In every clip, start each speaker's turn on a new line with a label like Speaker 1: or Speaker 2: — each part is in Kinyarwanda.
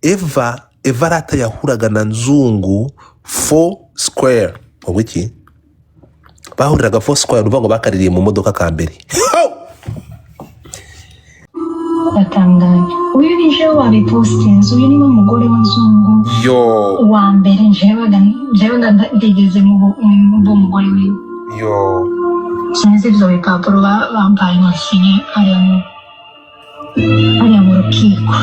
Speaker 1: Eva rata yahuraga na Nzungu four square. Ngo iki? Bahuriraga four square, uvuga ngo bakaririye mu modoka ka mbere. Ho!
Speaker 2: Ndatangaye, uyu ni jewe wabipostinze, uyu niwe mugore w'Nzungu.
Speaker 1: Yo!
Speaker 2: Wa mbere njyewe ndigeze mu mugore wiwe.
Speaker 1: Yo!
Speaker 2: Sinzi ibyo bipapuro bampaye ngo nsinye hariya mu rukiko,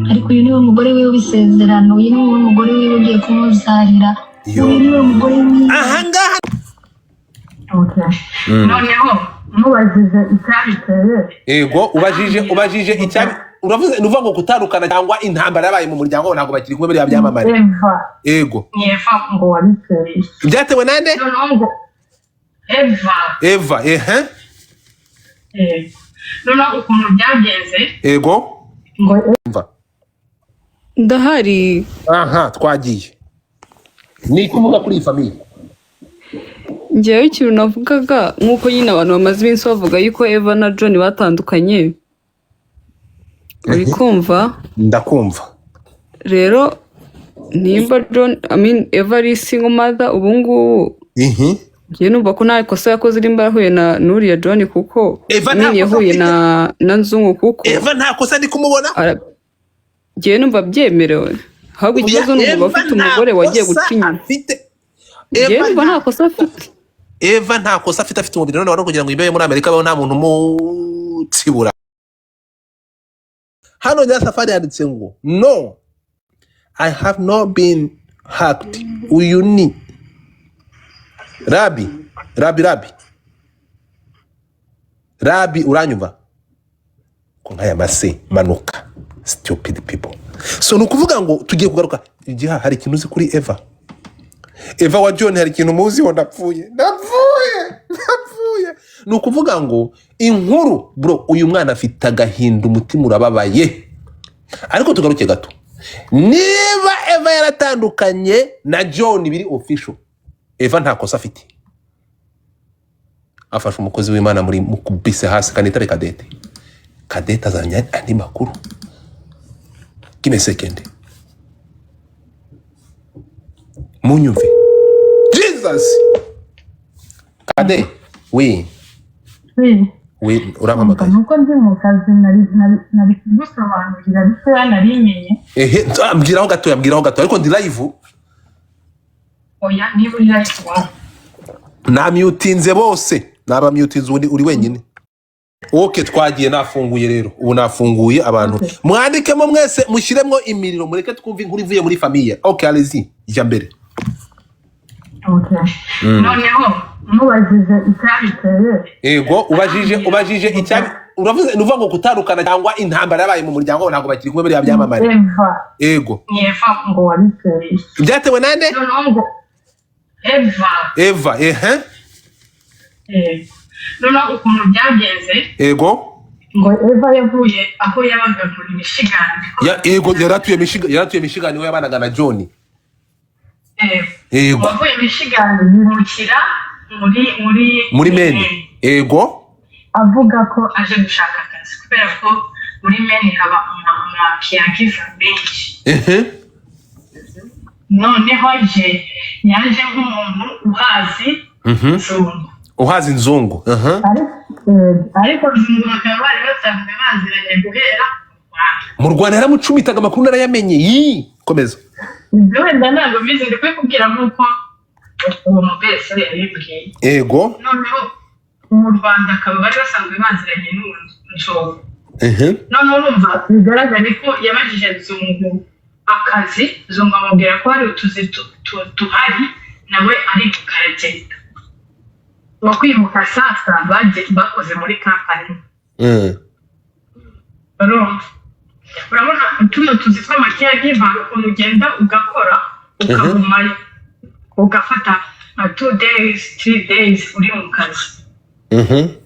Speaker 2: ariko uyu niwe mugore wiwe w'isezerano, uyu niwe mugore wiwe ugiye kumuzarira.
Speaker 1: Yo!
Speaker 2: Uyu niwe mugore wiwe.
Speaker 1: Ahangaha.
Speaker 2: Noneho mubajije icyabiteye.
Speaker 1: Ego, ubajije icyabi, uravuze ni uvuga ngo gutandukana cyangwa intambara yabaye mu muryango, ntabwo bakiri kumwe biriya byamamare.
Speaker 2: Eva.
Speaker 1: Ego.
Speaker 2: Ni Eva ngo wabiteye.
Speaker 1: Byatewe nande?
Speaker 2: Noneho ngo Eva.
Speaker 1: Eva, ehe.
Speaker 2: Noneho ukuntu byagenze,
Speaker 1: Ego.
Speaker 2: ngo
Speaker 1: Mva.
Speaker 3: Ndahari.
Speaker 1: Aha twagiye, ni kuvuga kuri iyi famille.
Speaker 3: Ngewe ikintu navugaga, nk'uko nyine abantu bamaze iminsi bavuga yuko Eva na John batandukanye, uri kumva?
Speaker 1: Ndakumva.
Speaker 3: Rero nimba John, I mean, Eva ari single mother ubu ngubu, njyewe numva ko nta kosa yakoze nimba yahuye na n'uriya John, kuko
Speaker 1: Eva
Speaker 3: I mean,
Speaker 1: nta kosa
Speaker 3: yahuye
Speaker 1: afite.
Speaker 3: na Nzungu, kuko
Speaker 1: Eva nta kosa ndi kumubona.
Speaker 3: Njyewe numva byemerewe, ahubwo ikibazo ni umugabo
Speaker 1: Eva
Speaker 3: ufite
Speaker 1: nta
Speaker 3: umugore wagiye
Speaker 1: kosa
Speaker 3: guca inyuma.
Speaker 1: afite.
Speaker 3: Njyewe
Speaker 1: Eva
Speaker 3: numva nta kosa afite.
Speaker 1: Eva nta kosa afite, afite umubiri none wari kugira ngo ibe muri Amerika abeho nta muntu umutsibura. Hano Nyirasafari yanditse ngo: "No, I have not been hacked." Uyu ni Rabi, Rabi, Rabi, Rabi, uranyumva ko nk'aya mase manuka? Stupid people. So ni ukuvuga ngo tugiye kugaruka igihe hari ikintu uzi kuri Eva, Eva wa John, hari ikintu muziho? Ndapfuye, ndapfuye, ndapfuye. Ni ukuvuga ngo inkuru, bro, uyu mwana afite agahinda, umutima urababaye. Ariko tugaruke gato, niba Eva yaratandukanye na John biri official, Eva nta kosa afite. Afashe umukozi w'Imana muri mukubise hasi kandi itare Kadete. Kadete azanye andi makuru. Give me a second, munyumve. Jesus, Kade, oui.
Speaker 2: Oui.
Speaker 1: Oui, urampamagaye?
Speaker 2: Nuko ndi mu kazi, nari kugusobanurira bikeya narimenye.
Speaker 1: Ehe, mbwiraho gatoya, mbwiraho gato, ariko ndi live.
Speaker 2: Oya, niba uri live wawe.
Speaker 1: Namyutinze bose, nabamyutinze, ubundi uri wenyine. Ok, twagiye, nafunguye rero, ubu nafunguye abantu.
Speaker 2: Okay.
Speaker 1: Mwandikemo mwese, mushyiremo imiriro, mureke twumve inkuru ivuye muri famille. Ok, allez-y, jya mbere.
Speaker 2: Okay. Noneho mubajije icyabiteye.
Speaker 1: Ego, ubajije icyabi, uravuze ni uvuga ngo gutandukana cyangwa intambara yabaye mu muryango, ntabwo bakiri kumwe biriya byamamare.
Speaker 2: Eva.
Speaker 1: Ego.
Speaker 2: Ni Eva ngo wabiteye.
Speaker 1: Byatewe nande?
Speaker 2: Noneho ngo Eva.
Speaker 1: Eva, ehe.
Speaker 2: Noneho ukuntu byagenze,
Speaker 1: Ego.
Speaker 2: ngo Eva yavuye aho yabaga muri Michigan.
Speaker 1: Ego, yaratuye Michigan, yaratuye Michigan, niwe yabanaga na John. Ego.
Speaker 2: Wavuye Michigan yimukira muri
Speaker 1: Muri Maine, ego.
Speaker 2: Avuga ko aje gushaka akazi kubera ko muri Maine haba ama caregiver benshi. Noneho aje, yaje nk'umuntu uhazi Nzungu.
Speaker 1: Uhaza inzungu.
Speaker 2: Ariko Nzungu bakaba bari basanzwe baziranye guhera mu Rwanda.
Speaker 1: Mu Rwanda yaramucumitaga, amakuru narayamenye. Yii, komeza.
Speaker 2: Ibyo wenda ntabwo mbizi, ndi kubikubwira nk'uko uwo mubese yabibwiye.
Speaker 1: Ego.
Speaker 2: Noneho mu Rwanda akaba bari basanzwe baziranye n'uwo Nzungu. Noneho urumva bigaragare ko yabajije Nzungu akazi, Nzungu amubwira ko hari utuzi tuhari, nawe ariruka aragenda. Mu kwimuka sasa bakoze muri kampani. Urumva, urabona tuno tuzi tw'ama caregiver, ukuntu ugenda ugakora ukagumayo, ugafata nka 2 days, 3 days uri mu kazi.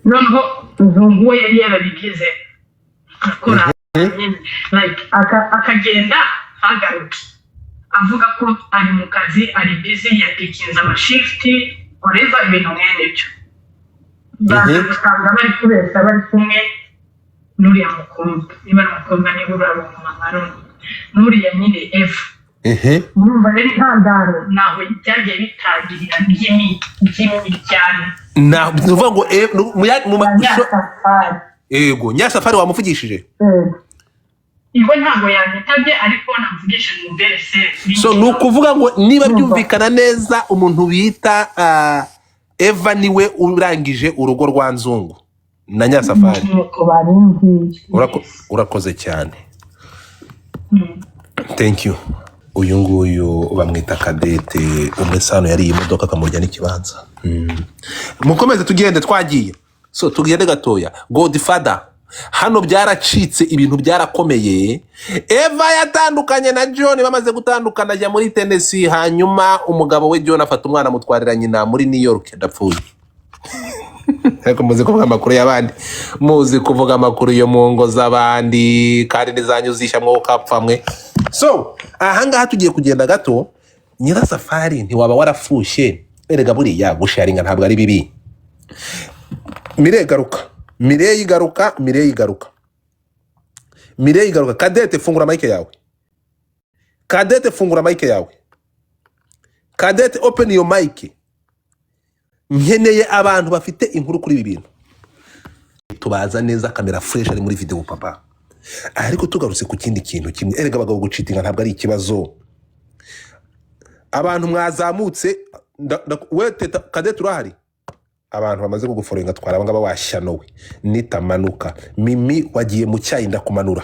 Speaker 2: Noneho Nzungu we yari yarabigize akora nyine, like akagenda ntagaruke, avuga ko ari mu kazi, ari busy, yapikinze ama shift, whatever, ibintu mwene ibyo. Baza gusanga bari kubeshya, bari kumwe n'uriya mukobwa, niba ari umukobwa, niba uriya umumama, I don't know. N'uriya nyine Eva. Urumva rero, intandaro naho byagiye bitangirira by'imiryane.
Speaker 1: Ni ukuvuga ngo mu
Speaker 2: Nyasafari.
Speaker 1: Yego, Nyasafari wamuvugishije?
Speaker 2: Iwe ntabwo yanyitabye, ariko namuvugisha mu berese.
Speaker 1: So ni ukuvuga ngo niba byumvikana neza, umuntu bita Eva niwe urangije urugo rwa Nzungu na Nyasafari.
Speaker 2: Nuko babimbwiye.
Speaker 1: Urakoze cyane, thank you. Uyu nguyu bamwita Kadete, umwe sano yariye imodoka akamurya n'ikibanza. Mukomeze tugende, twagiye. So tugende gatoya. Godfather, hano byaracitse, ibintu byarakomeye. Eva yatandukanye na John, bamaze gutandukana ajya muri Tennessee, hanyuma umugabo we John afata umwana amutwarira nyina muri New York. Ndapfuye, ariko muzi kuvuga amakuru y'abandi, muzi kuvuga amakuru yo mu ngo z'abandi, kandi n'izanyu zishya mwowe mwe. So ahangaha tugiye kugenda gato. Nyirasafari, ntiwaba warafushye erega? Buriya gusharinga ntabwo ari bibi. Mire garuka, Mireyi garuka, Mireyi garuka, Mireyi garuka. Kadete, fungura mic yawe. Kadete, fungura mic yawe. Kadete, open your mic. Nkeneye abantu bafite inkuru kuri ibi bintu. Tubaza neza, kamera fresh ari muri video papa. Ariko tugarutse ku kindi kintu kimwe, erega abagabo gucheatinga ntabwo ari ikibazo. Abantu mwazamutse, we teta Kadete urahari? Abantu bamaze kugufollowinga, twara abangaba washyanowe nitamanuka. Mimi wagiye mu cyayi, ndakumanura.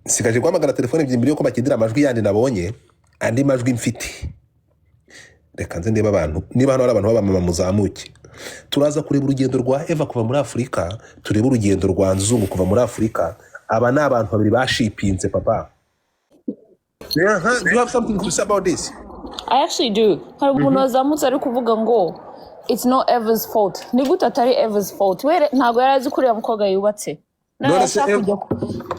Speaker 1: Nsigaje guhamagara telefone ebyiri mbere yuko bakindira amajwi yandi. Nabonye andi majwi mfite, reka nze ndebe abantu. Niba hano hari abantu b'abamama, muzamuke. Turaza kureba urugendo rwa Eva kuva muri Afurika, turebe urugendo rwa Nzungu kuva muri Afurika. Aba ni abantu babiri bashipinze papa. Yeah, huh? Do you have something to say about this?
Speaker 4: I actually do. Hari umuntu wazamutse ari kuvuga ngo it's not Eva's fault. Ni gute atari Eva's fault? We ntabwo yari azi ko uriya mukobwa yubatse. Nawe
Speaker 1: None se
Speaker 4: yashaka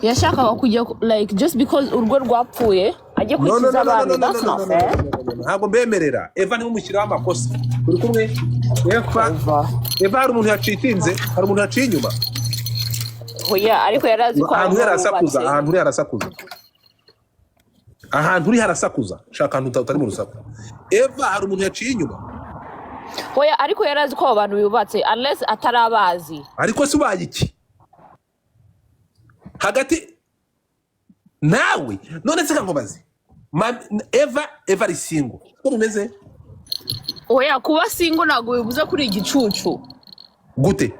Speaker 4: yashakaga kujya like just because urugo rwapfuye ajye
Speaker 1: No, no,
Speaker 4: kwikiza
Speaker 1: no, no, no,
Speaker 4: abantu.
Speaker 1: no, no,
Speaker 4: That's
Speaker 1: no,
Speaker 4: not
Speaker 1: no, no,
Speaker 4: fair.
Speaker 1: no, no, no, no. Ntabwo mbemerera. Eva ntimumushyiraho amakosa. Turi kumwe, Eva?
Speaker 4: Eva.
Speaker 1: Eva, hari umuntu yacheatinze, hari umuntu yaciye inyuma.
Speaker 4: Oya, ariko yari azi ko
Speaker 1: Ahantu uri
Speaker 4: aho
Speaker 1: harasakuza.
Speaker 4: bubatse.
Speaker 1: Ahantu uri harasakuza, ahantu uri harasakuza. Shaka ahantu utari mu rusaku. Eva, hari umuntu yaciye inyuma.
Speaker 4: Oya, ariko yari azi ko abo bantu bubatse, unless atarabazi.
Speaker 1: Ariko se ubaye iki hagati nawe? None se nkubaze, Eva, Eva ari single, uko bimeze?
Speaker 4: Oya, kuba single ntabwo bivuze kuri igicucu.
Speaker 1: Gute?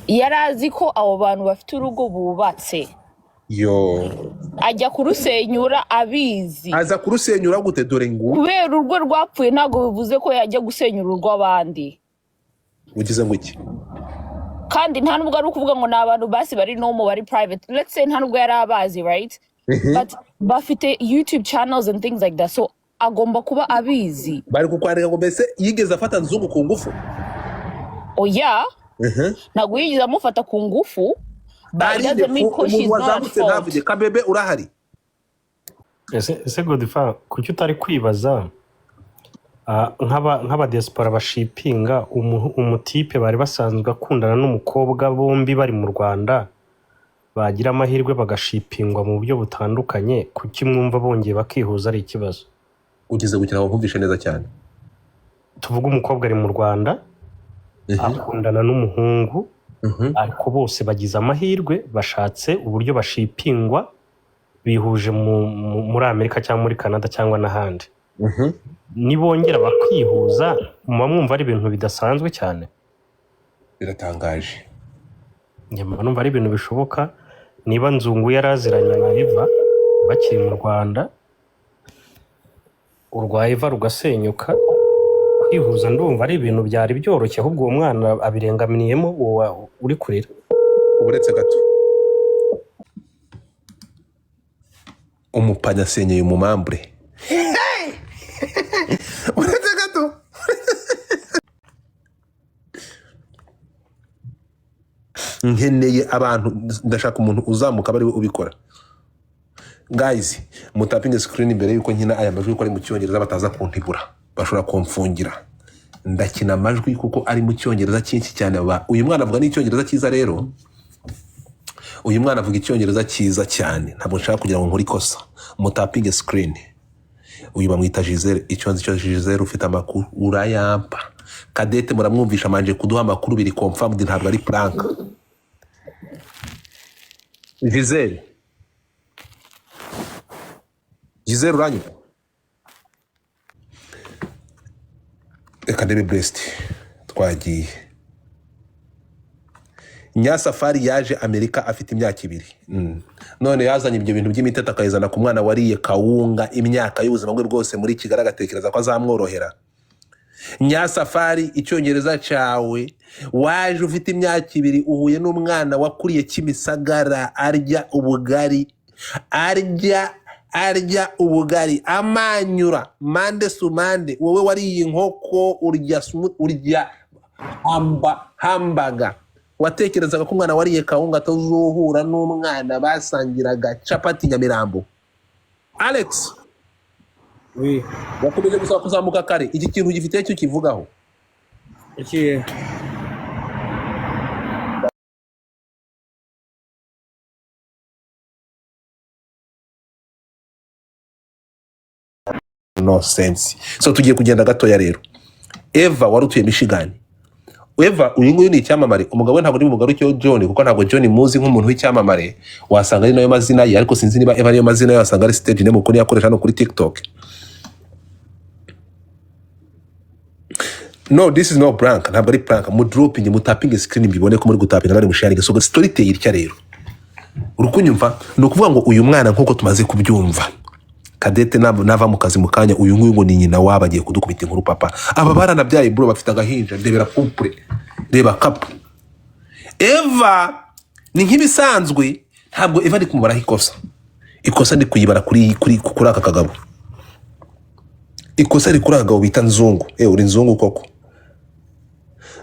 Speaker 4: Yari azi ko abo bantu bafite urugo bubatse.
Speaker 1: Yo.
Speaker 4: Ajya kurusenyura abizi.
Speaker 1: Aza kurusenyura gute? Dore ngo
Speaker 4: Kubera urugo rwapfuye ntabwo bivuze ko yajya gusenyura urw'abandi.
Speaker 1: Ugize ngo iki?
Speaker 4: Kandi nta nubwo ari ukuvuga ngo ni abantu basi bari normal, bari private. Let's say nta nubwo yari abazi, right? But bafite YouTube channels and things like that, so agomba kuba abizi.
Speaker 1: Bari kukwandika ngo mbese yigeze afata Nzungu ku ngufu?
Speaker 4: Oya, ntabwo yigeze amufata ku ngufu, but it doesn't mean ko
Speaker 1: umuntu
Speaker 4: she's not at
Speaker 1: wazamutse
Speaker 4: fault.
Speaker 1: ntavuge. Kabebe, urahari?
Speaker 5: Ese Godfa, kuki utari kwibaza nk'abadiaspora bashipinga umutipe bari basanzwe akundana n'umukobwa, bombi bari mu Rwanda, bagira amahirwe bagashipingwa mu buryo butandukanye, kuki mwumva bongeye bakihuza ari ikibazo?
Speaker 1: Ugeze gukina ngo nkumvishe neza cyane.
Speaker 5: Tuvuge umukobwa ari mu Rwanda, akundana n'umuhungu, ariko bose bagize amahirwe bashatse uburyo bashipingwa, bihuje muri Amerika cyangwa muri Canada cyangwa n'ahandi. Nibongera bakihuza, muba mwumva ari ibintu bidasanzwe cyane?
Speaker 1: Biratangaje.
Speaker 5: Njye mba numva ari ibintu bishoboka. Niba Nzungu yaraziranye na Eva bakiri mu Rwanda, urwa Eva rugasenyuka, kwihuza ndumva ari ibintu byari byoroshye. Ahubwo uwo mwana abirenganiyemo, uwo uri kurira.
Speaker 1: Uretse gato, umupanya asenyeye umumambure. Uretse gato, nkeneye abantu, ndashaka umuntu uzamuka aba ariwe ubikora. Guys, mutapinge screen mbere yuko nkina aya majwi, kuko ari mu Cyongereza, bataza kuntibura, bashobora kumfungira. Ndakina amajwi kuko ari mu Cyongereza cyinshi cyane. Uyu mwana avuga n'Icyongereza cyiza. Rero Uyu mwana avuga icyongereza cyiza cyane, ntabwo nshaka kugira ngo nkore ikosa. Mutapinge screen. Uyu bamwita Gisele. Icyo nzi cyo, Gisele ufite amakuru urayampa. Kadete muramwumvisha, amanje kuduha amakuru, biri confirmed, ntabwo ari prank. Gisele, Gisele, uranyumva? Reka ndebe. Blessed, twagiye. Nyasafari yaje Amerika afite imyaka 2. None yazanye ibyo bintu by'imiteto akayizana ku mwana wariye kawunga imyaka y'ubuzima bwe bwose muri Kigali, agatekereza ko azamworohera. Nyasafari, icyongereza cyawe, waje ufite imyaka 2, uhuye n'umwana wakuriye Kimisagara, arya ubugari, arya ubugari amanyura mande sumande. Wowe wariye inkoko, urya urya hambaga, watekerezaga ko umwana wariye kawunga atazuhura n'umwana basangiraga capati Nyamirambo? Alex.
Speaker 6: Oui.
Speaker 1: Wakomeje gusaba kuzamuka kare, iki kintu gifite icyo kivugaho?
Speaker 6: Iki?
Speaker 1: No sense. So tugiye kugenda gatoya rero. Eva wari utuye Michigan, Eva uyu nguyu ni icyamamare. Umugabo we ntabwo ari bumugarukeho John, kuko ntabwo John muzi nk'umuntu w'icyamamare. Wasanga ari nayo mazina ye, ariko sinzi niba Eva ariyo mazina ye, wasanga ari stage name kuko niyo akoresha hano kuri TikTok. No, this is no prank, ntabwo ari prank. Mu dropping, mu tapping screen, mbibone ko muri gutapinga, bari musharinga. So story iteye itya rero, uri kunyumva? Ni ukuvuga ngo uyu mwana, nk'uko tumaze kubyumva, Kadete nava mu kazi mu kanya, uyu nguyu ngo ni nyina wabo, agiye kudukubita inkuru. Papa, aba baranabyaye bro, bafite agahinja. Ndebera couple, reba couple. Eva ni nk'ibisanzwe, ntabwo Eva ari kumubaraho ikosa. Ikosa ndi kuyibara kuri aka kagabo. Ikosa riri kuri aka kagabo bita Nzungu. Uri Nzungu koko?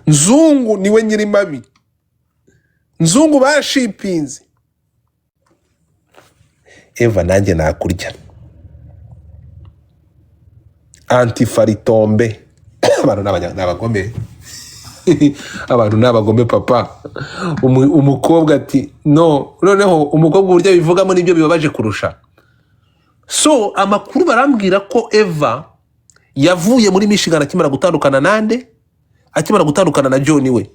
Speaker 1: Nzungu niwe nyiri mabi. Nzungu bashipinze Eva, nanjye nakurya antifaritombe. Abantu ni abagome, abantu ni abagome papa. Umukobwa ati no, noneho umukobwa uburyo abivugamo nibyo bibabaje kurusha. So amakuru barambwira ko Eva yavuye muri Michigan akimara gutandukana nande? Akimara gutandukana na John we.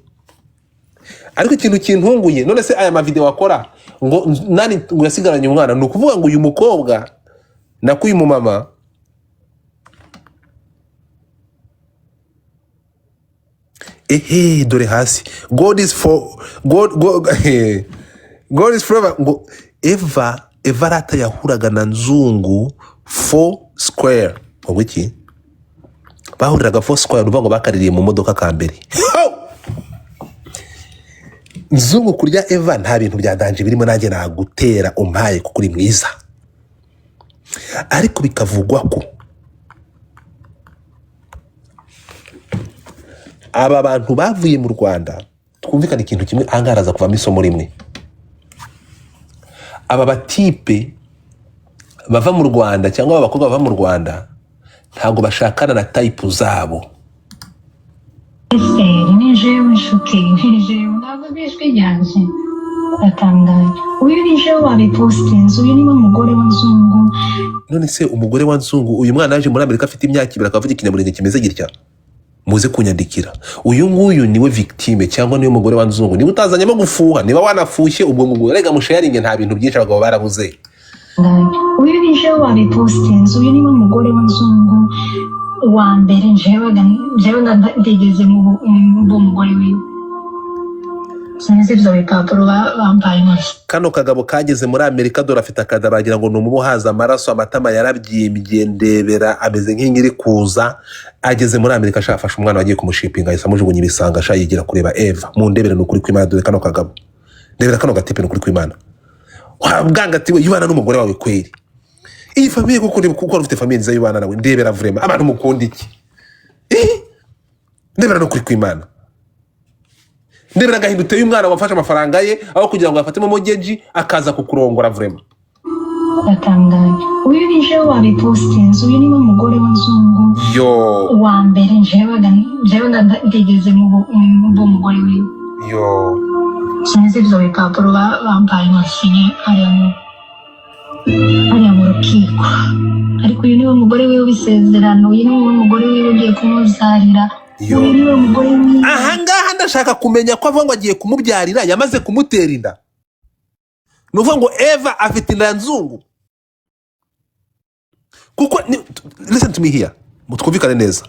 Speaker 1: Ariko ikintu kintunguye, none se aya mavideo akora ngo nani, ngo yasigaranye umwana? Ni ukuvuga ngo uyu mukobwa, nako uyu mumama, ehe, dore hasi, God is for God, God, God is forever. Ngo Eva rata yahuraga na Nzungu four square. Ngo iki? Bahuriraga four square, uvuga ngo bakaririye mu modoka ka mbere. Ho! Nzungu kurya Eva nta bintu bya danger birimo, nanjye nagutera umpaye kuko uri mwiza. Ariko bikavugwa ko aba bantu bavuye mu Rwanda, twumvikane ikintu kimwe ahangaha, haraza kuvamo isomo rimwe. Aba batipe bava mu Rwanda cyangwa aba bakobwa bava mu Rwanda ntabwo bashakana na type zabo.
Speaker 2: Esiteri, ni jewe nshuti, ni jewe, ntabwo ijwi ryanjye. Ndatangaye, uyu ni jewe wabipositinze, uyu niwe mugore w'inzungu.
Speaker 1: None se umugore wa Nzungu, uyu mwana yaje muri Amerika afite imyaka 2, akaba avuga ikinyamurenge kimeze gitya? Muze kunyandikira, uyu nguyu niwe victime cyangwa niwe mugore wa Nzungu? Niba utazanyemo gufuha, niba wanafushye, ubwo ngo rega musharinge, nta bintu byinshi, abagabo barabuze.
Speaker 2: Uyu ni jewe wabipositinze, uyu niwe mugore w'inzungu wa mbere. Njyewe ndigeze mu mugore wiwe, sinzi ibyo bipapuro bambaye nose.
Speaker 1: Kano kagabo kageze muri Amerika, dore afite akada, bagira ngo ni umubu uhaza amaraso, amatama yarabyimbye, ndebera ameze nk'inkiri kuza. Ageze muri Amerika ashaka afasha umwana wagiye kumushipinga, ahise amujugunya ibisanga, ashaka yigira kureba Eva. Mu ndebere, ni ukuri kw'Imana, dore kano kagabo, ndebera kano gatipe, ni ukuri kw'Imana. Wabwanga ati we yubana n'umugore wawe kweri, iyi famille kuko kuko wari ufite famille nziza yubana nawe. Ndebera vraiment, abantu mukunda iki? Ndebera, ni ukuri kw'Imana, ndebera agahinda uteye umwana wafashe amafaranga ye aho kugira ngo afatemo mortgage akaza kukurongora vraiment.
Speaker 2: Ndatangaye, uyu ni jewe wabipositinze, uyu niwe mugore w'inzungu
Speaker 1: yo
Speaker 2: wa mbere. Njyewe ndigeze mu mugore wiwe.
Speaker 1: Yo.
Speaker 7: Sinzi ibyo bipapuro bampaye ngo nsinye hariya mu rukiko, ariko uyu niwe mugore wiwe w'isezerano, uyu niwe mugore wiwe ugiye kumubyarira.
Speaker 1: Yo.
Speaker 7: Uyu niwe mugore wiwe.
Speaker 1: Ahangaha ndashaka kumenya ko avuga ngo agiye kumubyarira, yamaze kumutera inda. Ni ukuvuga ngo Eva afite inda ya Nzungu, kuko listen to me here, twumvikane neza.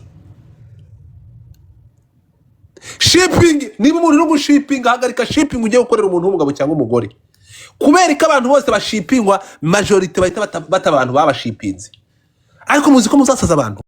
Speaker 1: Shipping, niba umuntu uri gushipinga, hagarika shipping ugiye gukorera umuntu w'umugabo cyangwa umugore. Kubera ko abantu bose bashipingwa, majorité bahita bata abantu babashipinze, ariko muzi ko muzasaza abantu.